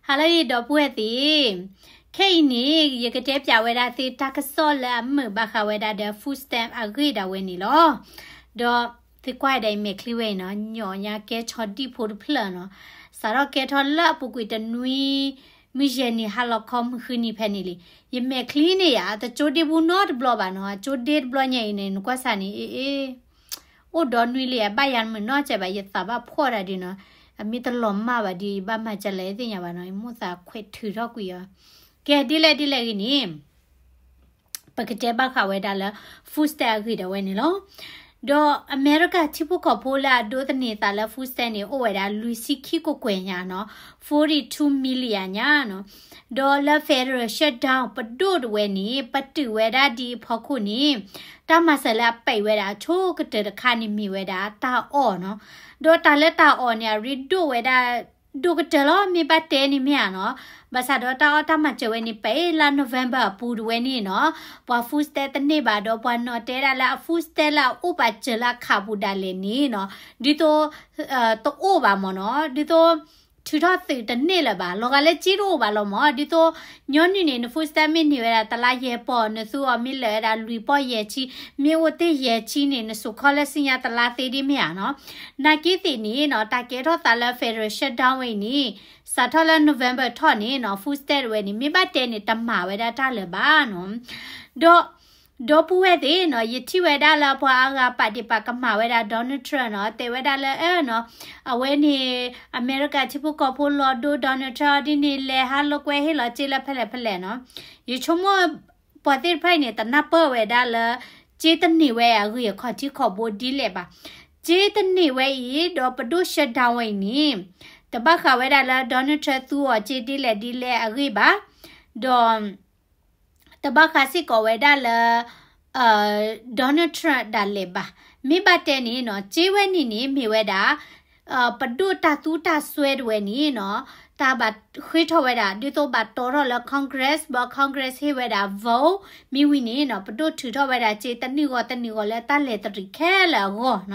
ဟါလၢအဂ့ၤ ဒီပုၢ်ဝဲၢ်သ့ၣ်, ခဲအံၤန့ၣ် ယကတဲပၠးဝဲဒၣ်သ့ၣ်တၢ်ကစီၣ်လၢအမုာ်ဘၣ်ဃးဝဲဒၣ်ဒီး food stamp အဂ့ၢ်ဒၣ်ဝဲန့ၣ်လီၤ. ဒီးသ့ၣ်ကွၢ်ဒၣ်အံၤ မဲာ်ချံဝဲအံၤနီၤ ညီနုၢ်ကဲဆီဒံၣ်ဖိတဖျၢၣ်နီၤ, စးထီၣ်ကဲထီၣ်လၢအပူၤကွံာ်တနွံ မုၢ်ယဲၢ်နံၤဟါလီၤခီမုၢ်ဃုနံၤဖဲန့ၣ်လံ. ယမဲာ်ချံန့ၣ်ယၤ တကၠိဒ့ဘူးနီတဘျီဘၣ်နီၤ, အကၠိဒ့တဘျီညါအံၤန့ၣ် နကွၢ်စၢ်န့ၣ် အ့ၣ် အိၣ်ဒီနွံလံ အဘၣ်ယၤမုာ်နီတစဲးဘၣ်, ယသးဘၣ်ဖှီၣ်တၢ်ဒုးနီၤ, အမ့ၢ်တလီၤမၢ်ဘၣ်ဒီး ယဘၣ်မၤကလဲၣ်သ့ၣ်ညါဘၣ်နီၤ, ယမိၣ်သးခွဲးထုးထီၣ်ကွံာ်အီၤ. ကဲ ဒ်လဲၣ်ဒ်လဲၣ်ဂ့ၤန့ၣ် ပကတဲဘၣ်ဃးဝဲဒၣ်လၢ food stamp အဂ့ၢ်ဒၣ်ဝဲန့ၣ်လီၤ. ဒီးအမဲရကၤထံဖိကီၢ်ဖိလၢအဒိးသန့ၤသးလၢ food stamp န့ၣ် အိၣ်ဝဲဒၣ်လွံၢ်ဆံခံကကွဲၢ်ညါနီၤ, forty-two million ညါနီၤ. ဒီးလၢ federal shutdown ပဒိၣ်တဝဲန့ၣ် ပတုာ်ဝဲဒၣ်ဒ်အဖီခိၣ်န့ၣ် တၢ်မၤစၢၤလၢအပဲာ်ဝဲဒၣ်အဆိကတၢၢ်တခါန့ၣ်မ့ၢ်ဝဲဒၣ်တၢ်အီၣ်နီၤ. ဒီးတၢ်လၢတၢ်အီၣ်န့ၣ် အရ့ဒိၣ်ဝဲဒၣ် ဒိၣ်ကတၢၢ်လီၤ, မ့ၢ်ဘၣ်တဲန့ၣ်မ့ၢ်ဧါနီၤ. ဘၣ်ဆၣ်ဒီးတၢ်အီၣ်တၢ်မၤစၢၤဝဲန့ၣ် ပဲာ်လၢ November အပူၤတဝဲန့ၣ်နီၤ, ပှၤ food stamp တန့ၢ်ဘၣ်ဒီး ပှၤနီၤတဲဒၣ်လၢအ food stamp လၢအအိၣ်ပာ်စၢၤလၢအခးပူၤဒၣ်လဲာ်န့ၣ်နီၤ, ဒ်သိး တအိၣ်ဘၣ်မ့ၢ်နီၤ, ဒ်သိး ထုးထီၣ်သုးတန့ၢ်လၢၤဘၣ်, လီၤဂာ်လၢကၠ့တအိၣ်ဘၣ်လီၤမ့ၢ်, ဒ်သိး ညီနုၢ်န့ၣ် န food stamp မ့ၢ်န့ၢ်ဝဲဒၣ်တလါယဲၢ်ပီၢ်, နသူအီၤမ့ၢ်လၢာ်ဝဲဒၣ်လွံၢ်ပီၢ်ယဲၢ်ဆံ, မ့ၢ်အိၣ်တ့ၢ်ယဲၢ်ဆံန့ၣ် နစိာ်ခီလၢစံညါတလါသ့ဒ်မ့ၢ်ဧါနီၤ. နာ်က့သ့ၣ်န့ၣ်နီၤ, တၢ်ကဲထီၣ်သးလၢ federal shutdown ဝဲအံၤန့ၣ် စးထီၣ်လၢ November ထီၣ်န့ၣ်နီၤ, food stamp ဝဲန့ၣ် မ့ၢ်ဘၣ်တဲန့ၣ် တမၤဝဲဒၣ်တၢ်လၢၤဘၣ်နီၤ. ဒီး ဒီပုၢ်ဝဲၢ်သ့ၣ်နီၤ, ယထံၣ်ဝဲဒၣ်လၢပှၤအါဂၤပာ်ဒ့ၣ်ပာ်ကမၣ်ဝဲဒၣ် Donald Trump နီၤ, တဲဝဲဒၣ်လၢ အဲၣ်နီၤ, အဝဲန့ၣ် အမဲရကၤထံဖိကီၢ်ဖိလီၤဒိ Donald Trump ဒ်န့ၣ် လဲၤဟးလိာ်ကွဲဟ့ၣ်လီၤစ့လၢဖဲလဲၣ်ဖဲလဲၣ်နီၤ. ယဆိကမိၣ် ပှၤသ့ၣ်တဖၣ်အံၤန့ၣ် တနၢ်ပၢၢ်ဝဲဒၣ်လၢ စ့တန့ၢ်ဝဲအဂ့ၢ်အခီၣ်ထံးခီၣ်ဘိဒ်လဲၣ်ဘၣ်. စ့တန့ၢ်ဝဲအံၤ ဒီးပဒိၣ် shutdown ဝဲအံၤန့ၣ် တဘၣ်ဃးဝဲဒၣ်လၢ Donald Trump သူအီၤစ့ဒ်လဲၣ်ဒ်လဲၣ်အဂ့ၢ်ဘၣ်, ဒီး တဘၣ်ဃးစ့ၢ်ကီးဝဲဒၣ်လၢ Donald Trump ဒၣ်လဲာ်ဘၣ်. မ့ၢ်ဘၣ်တဲန့ၣ်နီၤ, စ့ဝဲန့ၣ်န့ၣ် မ့ၢ်ဝဲဒၣ် ပဒိၣ်တၢ်သူတၢ်စွဲတဝဲန့ၣ်နီၤ, တၢ်ဘၣ်ဃ့ထီၣ်ဝဲဒၣ် ဒ်သိးဘၣ်တီထီၣ်လၢ Congress ဘၣ် Congress ဟ့ၣ်ဝဲဒၣ် vote မ့ၢ်ဝံၤန့ၣ်နီၤ, ပဒိၣ်ထုးထီၣ်ဝဲဒၣ်စ့တနံၣ်ဂီၤတနံၣ်ဂီၤလၢတၢ်လဲၤတရံးခဲလၢာ်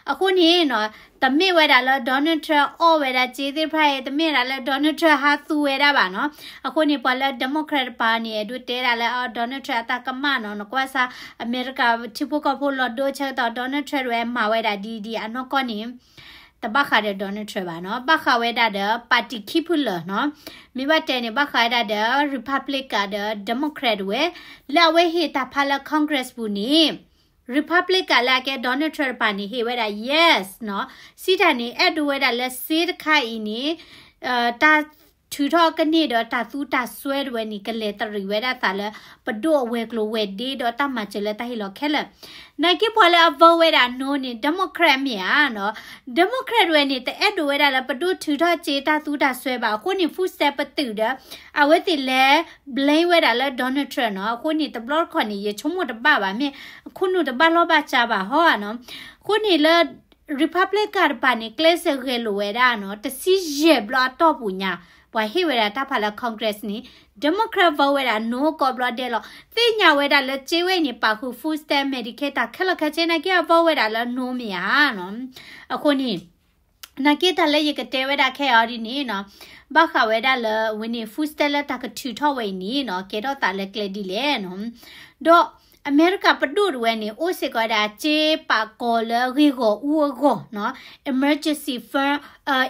အဂီၢ်နီၤ. အဃိန့ၣ်နီၤ, တမ့ၢ်ဝဲဒၣ်လၢ Donald Trump အီၣ်ဝဲဒၣ်စ့သ့ၣ်တဖၣ်အံၤ, တမ့ၢ်ဝဲဒၣ်လၢ Donald Trump ဟးသူဝဲဒၣ်ဘၣ်နီၤ. အဃိန့ၣ် ပှၤလၢ Democrat တပၤန့ၣ် အဲၣ်ဒိးတဲဒၣ်လၢ အ Donald Trump အတၢ်ကမၣ်နီၤ, နကွၢ်စၢ် အမဲရကၤထံဖိကီၢ်ဖိလီၤဒိဆၢကတီၢ် Donald Trump တဝဲမၤဝဲဒၣ်ဒ်ဒ်အနီၢ်ကီၢ်န့ၣ် တဘၣ်ဃးဒီး Donald Trump ဘၣ်နီၤ, ဘၣ်ဃးဝဲဒၣ်ဒီး party ခံဖုလၢာ်နီၤ. မ့ၢ်ဘၣ်တဲန့ၣ် ဘၣ်ဃးဝဲဒၣ်ဒီး Republican ဒီး Democrat တဝဲ, လၢအဝဲဟ့ၣ်တၢ်ဖးလၢ Congress ပူၤန့ၣ် Republican လၢအကဲ Donald Trump တပၤန့ၣ် ဟ့ၣ်ဝဲဒၣ် yes နီၤ. စံးတၢ်န့ၣ် အဲၣ်ဒိးဝဲဒၣ်လၢစ့တခါအံၤန့ၣ် တၢ်ထုးထီၣ်ကန့ၢ်ဒီးတၢ်သူတၢ်စွဲတဝဲန့ၣ် ကလဲၤတရံးဝဲဒၣ်သးလၢ ပဒိၣ်အဝဲၤကျိၤဝဲၤဒ့ဒီးတၢ်မၤစၢၤလၢတၢ်ဟ့ၣ်လီၤခဲလၢာ်. နာ်က့ပှၤလၢအ vote ဝဲဒၣ် no န့ၣ် Democrat မ့ၢ်ဧါနီၤ. Democrat တဝဲန့ၣ် တအဲၣ်ဒိးဝဲဒၣ်လၢပဒိၣ်ထုးထီၣ်စ့တၢ်သူတၢ်စွဲဘၣ်. အဃိန့ၣ် food stamp ပတုာ်ဒီး အဝဲသ့ၣ်လဲၤ blame ဝဲဒၣ်လၢ Donald Trump နီၤ. အဃိန့ၣ် တဘျီတခီၣ်န့ၣ် ယဆိကမိၣ်တဘၣ်ဘၣ်, မ့ၢ်အခိၣ်နူာ်တဘၣ်လီၢ်ဘၣ်စးဘၣ်ဟီဧါနီၤ. အဃိန့ၣ်လၢ Republican တပၤန့ၣ် ကျဲးစၢးဂဲၤလိာ်ဝဲဒၣ်နီၤ, တဆံယဲၢ်ဘျီအတီၢ်ပူၤညါ ပှၤဟ့ၣ်ဝဲဒၣ်တၢ်ဖးလၢ Congress န့ၣ် Democrat vote ဝဲဒၣ် no ကိးဘျီဒဲးလီၤ. သ့ၣ်ညါဝဲဒၣ်လၢစ့ဝဲအံၤန့ၣ် ပာ်ဃုာ် food stamp, Medicaid တၢ်ခဲလၢာ်ခဲဆ့ နာ်က့အ vote ဝဲဒၣ်လၢ no မ့ၢ်ဧါနီၤ. အဃိန့ၣ် နာ်က့တၢ်လၢယကတဲဝဲဒၣ်ခဲအံၤဒ်န့ၣ်နီၤ, ဘၣ်ဃးဝဲဒၣ်လၢဝဲန့ၣ် food stamp လၢတၢ်ကထုးထီၣ်ဝဲအံၤန့ၣ်နီၤ, ကဲထီၣ်သးလၢကျဲဒ်လဲၣ်နီၤ. ဒီးအမဲရကၤပဒိၣ်တဝဲန့ၣ် အိၣ်စ့ၢ်ကီးဝဲဒၣ်စ့ပာ်ကီၤလၢဂ့ၢ်ဂီၢ်အူအဂီၢ်နီၤ, emergency fund,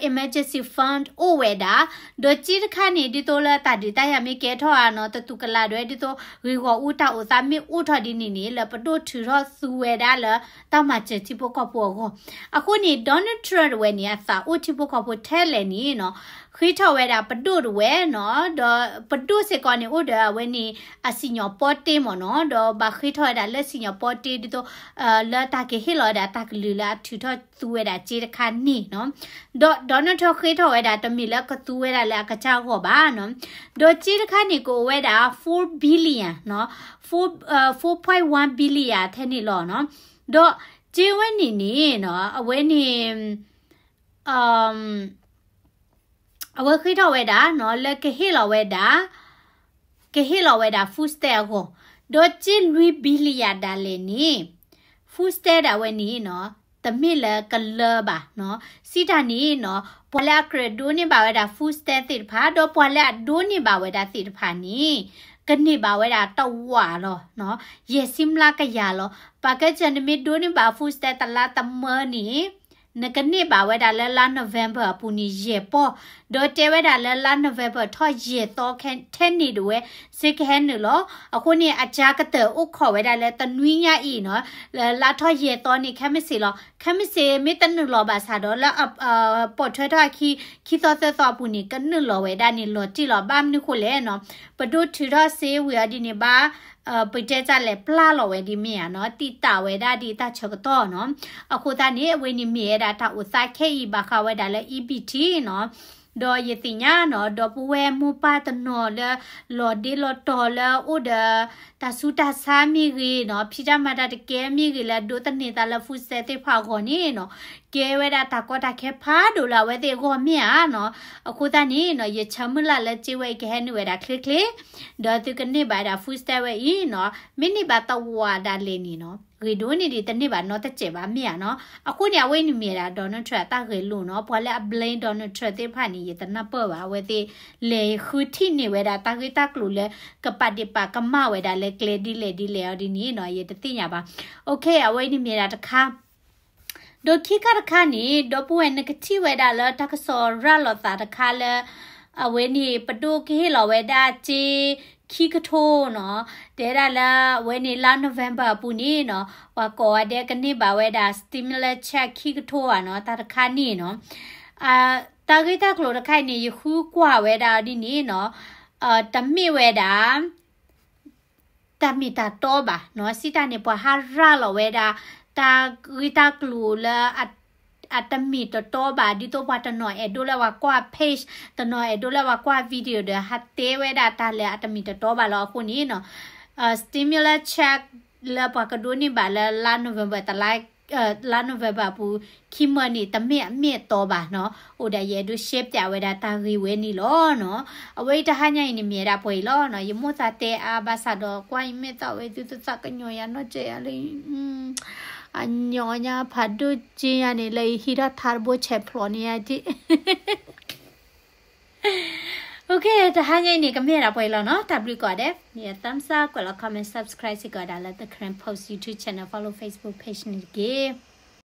emergency fund အိၣ်ဝဲဒၣ်, ဒီးစ့တခါန့ၣ် ဒ်သိးလၢတၢ်ဒုးတၢ်ယၤမ့ၢ်ကဲထီၣ်ဧါနီၤ, တတူၢ်ကလာ်ဒၣ်ဝဲ ဒ်သိးဂ့ၢ်ဂီၢ်အူတၢ်အိၣ်သးမ့ၢ်အိၣ်ထီၣ်ဒ်န့ၣ်န့ၣ် လၢပဒိၣ်ထုးထီၣ်သူဝဲဒၣ်လၢတၢ်မၤစၢၤထံဖိကီၢ်ဖိအဂီၢ်. အဃိန့ၣ် Donald Trump တဝဲန့ၣ် အသးအိၣ်ထံဖိကီၢ်ဖိထဲလဲၣ်န့ၣ်နီၤ, ဃ့ထီၣ်ဝဲဒၣ်ပဒိၣ်တဝဲနီၤ, ဒီးပဒိၣ်စ့ၢ်ကီးန့ၣ် အိၣ်ဒီးအဝဲန့ၣ်အစံၣ်ညီၣ်ပီတ့မ့ၢ်နီၤ, ဒီးဘၣ်ဃ့ထီၣ်ဝဲဒၣ်လၢစံၣ်ညီၣ်ပီတ့ ဒ်သိး လၢတၢ်ကဟ့ၣ်လီၤဝဲဒၣ်တၢ်ကလုၢ်လၢအထုးထီၣ်သူဝဲဒၣ်စ့တခါန့ၣ်နီၤ. ဒီး Donald Trump ဃ့ထီၣ်ဝဲဒၣ် တမ့ၢ်လၢကသူဝဲဒၣ်လၢအကစၢ်အဂီၢ်ဘၣ်နီၤ. ဒီးစ့တခါန့ၣ် ကအိၣ်ဝဲဒၣ် four billion နီၤ, four, အဲ, four point one billion ထဲန့ၣ်လီၤနီၤ. ဒီးစ့ဝဲန့ၣ်န့ၣ်နီၤ, အဝဲန့ၣ် အဝဲဃ့ထီၣ်ဝဲဒၣ်နီၤ, လၢကဟ့ၣ်လီၤဝဲဒၣ်, ကဟ့ၣ်လီၤဝဲဒၣ် food stamp အဂီၢ်, ဒီးစ့လွံၢ် billion ဒၣ်လဲာ်န့ၣ်, food stamp ဒၣ်ဝဲန့ၣ်နီၤ, တမ့ၢ်လၢကလၢဘၣ်နီၤ. စံးတၢ်န့ၣ်နီၤ ပှၤလၢအကြၢးဒိးန့ၢ်ဘၣ်ဝဲဒၣ် food stamp သ့ၣ်တဖၣ် ဒီးပှၤလၢအဒိးန့ၢ်ဘၣ်ဝဲဒၣ်သ့ၣ်တဖၣ်န့ၣ် ကန့ၢ်ဘၣ်ဝဲဒၣ်တဝာ်လီၤနီၤ, ယဲၢ်ဆံမျးကယၤလီၤ. ပာ်ကဲစၢၤနမ့ၢ်ဒိးန့ၢ်ဘၣ် food stamp တလါတမၢန့ၣ် နကန့ၢ်ဘၣ်ဝဲဒၣ်လၢလါ November အပူၤန့ၣ် ယဲၢ်ပီၢ်, ဒီးတဲဝဲဒၣ်လၢလါ November ထီၣ်ယဲၢ်သီ ထဲန့ၣ်ဒၣ်ဝဲ စ့ကဟဲနုာ်လီၤ. အဃိန့ၣ် အစှၤကတၢၢ်အိၣ်ခိးဝဲဒၣ်လၢတနွံညါအံၤနီၤ, လၢလါထီၣ်ယဲၢ်သီန့ၣ် ခဲမုၢ်ဆ့ၣ်လီၤ. ခဲမုၢ်ဆ့ၣ်မ့ၢ်တနုာ်လီၤဘၣ်ဆၣ်ဒီး လၢ ပိာ်ထွဲထီၣ်အခံ ခံသီသၢသီအပူၤန့ၣ် ကနုာ်လီၤဝဲဒၣ်န့ၣ် လီၤတံၢ်လီၤ. ဘၣ်မနုၤဃိလဲၣ်နီၤ, ပဒိၣ်ထုးထီၣ်စ့ဝံၤအီၤဒ်န့ၣ် ဘၣ် ပတဲတၢ်လဲၤပျၢ်လီၤဝဲဒ်မ့ၢ်ဧါနီၤ, တံာ်တာ်ဝဲဒၣ်ဒ်တၢ်ဆၢကတီၢ်နီၤ. အဃိသတးန့ၣ် အဝဲန့ၣ်မ့ၢ်ဝဲဒၣ်တၢ်အိၣ်သးခဲအံၤ ဘၣ်ဃးဝဲဒၣ်လၢ E B T နီၤ. ဒီးယသ့ၣ်ညါနီၤ, ဒီပုၢ်ဝဲၢ်မိၢ်ပၢ်တနီၤလၢ လီၤဒ့လီၤတီၤလၢအိၣ်ဒီး တၢ်ဆူးတၢ်ဆါမ့ၢ်ဂ့ၤနီၤ, ဖံးတၢ်မၤတၢ်တကဲမ့ၢ်ဂ့ၤ လၢအဒိးသန့ၤသးလၢ food stamp သ့ၣ်တဖၣ်အဂီၢ်န့ၣ်နီၤ, ကဲဝဲဒၣ်တၢ်ကီတၢ်ခဲဖးဒိၣ်လၢအဝဲသ့ၣ်အဂီၢ်မ့ၢ်ဧါနီၤ. အဃိသတးန့ၣ်နီၤ, ယဆၢမုၢ်လၢ်လၢစ့ဝဲအံၤကဟဲနုာ်ဝဲဒၣ်ချ့ချ့, ဒီးသုကန့ၢ်ဘၣ်ဝဲဒၣ် food stamp ဝဲအံၤနီၤ, မ့ၢ်န့ၢ်ဘၣ်တဝာ်ဒၣ်လဲာ်န့ၣ်နီၤ, ဂ့ၤဒိၣ်န့ၢ်ဒံးတန့ၢ်ဘၣ်နီတစဲးဘၣ်မ့ၢ်ဧါနီၤ. အဃိန့ၣ် အဝဲအံၤန့ၣ်မ့ၢ်ဝဲဒၣ် Donald Trump အတၢ်ဂဲၤလိာ်နီၤ. ပှၤလၢအ blame Donald Trump သ့ၣ်တဖၣ်န့ၣ် ယတနၢ်ပၢၢ်ဘၣ်. အဝဲသ့ၣ်လဲၤဃုထံၣ်န့ၢ်ဝဲဒၣ်တၢ်ဂ့ၢ်တၢ်ကျိၤလၢ ကပာ်ဒ့ၣ်ပာ်ကမၣ်ဝဲဒၣ်လၢကျဲဒ်လဲၣ်ဒ်လဲၣ်အီၤဒ်န့ၣ်နီၤ, ယတသ့ၣ်ညါဘၣ်. Okay, အဝဲအံၤန့ၣ်မ့ၢ်ဝဲဒၣ်တခါ ဒီးခံခါတခါန့ၣ် ဒီပုၢ်ဝဲၢ်နကထံၣ်ဝဲဒၣ်လၢတၢ်ကစီၣ်ရၤလီၤသးတခါလၢ အဝဲန့ၣ် ပဒိၣ်ကဟ့ၣ်လီၤဝဲဒၣ်စ့ခံကထိနီၤ, တဲဒၣ်လၢအဝဲန့ၣ်လါ November အပူၤန့ၣ်နီၤ, ပှၤကိးဂၤဒဲးကန့ၢ်ဘၣ်ဝဲဒၣ် stimulus check ခံကထိဧါနီၤ, တၢ်တခါန့ၣ်နီၤ. တၢ်ဂ့ၢ်တၢ်ကျိၤတခါအံၤန့ၣ် ယဃုကွၢ်ဝဲဒၣ်ဒ်န့ၣ်နီၤ, တမ့ၢ်ဝဲဒၣ် တၢ်မ့ၢ်တၢ်တီဘၣ်နီၤ. စံးတၢ်န့ၣ် ပှၤဟးရၤလီၤဝဲဒၣ် တၢ်ဂ့ၢ်တၢ်ကျိၤလၢ အတမ့ၢ်တတီဘၣ်, ဒ်သိးပှၤတနီၤအဲၣ်ဒိးလၢပှၤကွၢ် page, တနီၤအဲၣ်ဒိးလၢပှၤကွၢ် video ဒီး ဟးတဲဝဲဒၣ်တၢ်လၢအတမ့ၢ်တတီဘၣ်လီၤ. အဃိန့ၣ်နီၤ, stimulus check လၢပှၤကဒိးန့ၢ်ဘၣ်လၢလါ November တလါ လါ November အပူၤ ခံမၢန့ၣ် တမ့ၢ်အမ့ၢ်အတီဘၣ်နီၤ. အိၣ်ဒၣ်ယအဲၣ်ဒိး share ပျးဝဲဒၣ်တၢ်ဂ့ၢ်ဝဲန့ၣ်လီၤနီၤ. အဝဲအံၤတဟါညါအံၤန့ၣ်မ့ၢ်ဝဲဒၣ်ပှဲၤအံၤလီၤနီၤ. ယမိၣ်သးတဲအါဘၣ်ဆၣ်ဒီး ကွၢ်ယမဲာ်သၣ်ဝဲသုတသးကညီၤယၤနီတစဲးယၤလၢ အညီညါဖးဒိၣ်က့ယၤန့ၣ် လၢယဟံးထီၣ်ထါတဘိဆဲးဖျိးန့ၢ်ယၤက့ Okay, တဟါညါအံၤန့ၣ် ကမ့ၢ်ဝဲဒၣ်ပှဲၤအံၤလီၤနီၤ. တၢ်ဘျုးကိးဂၤဒဲး, မ့ၢ် thumbs up ကွဲးလီၤ comment, subscribe စ့ၢ်ကီးဝဲဒၣ်လၢ The Karen Post YouTube channel, follow Facebook page န့ၣ်တက့ၢ်.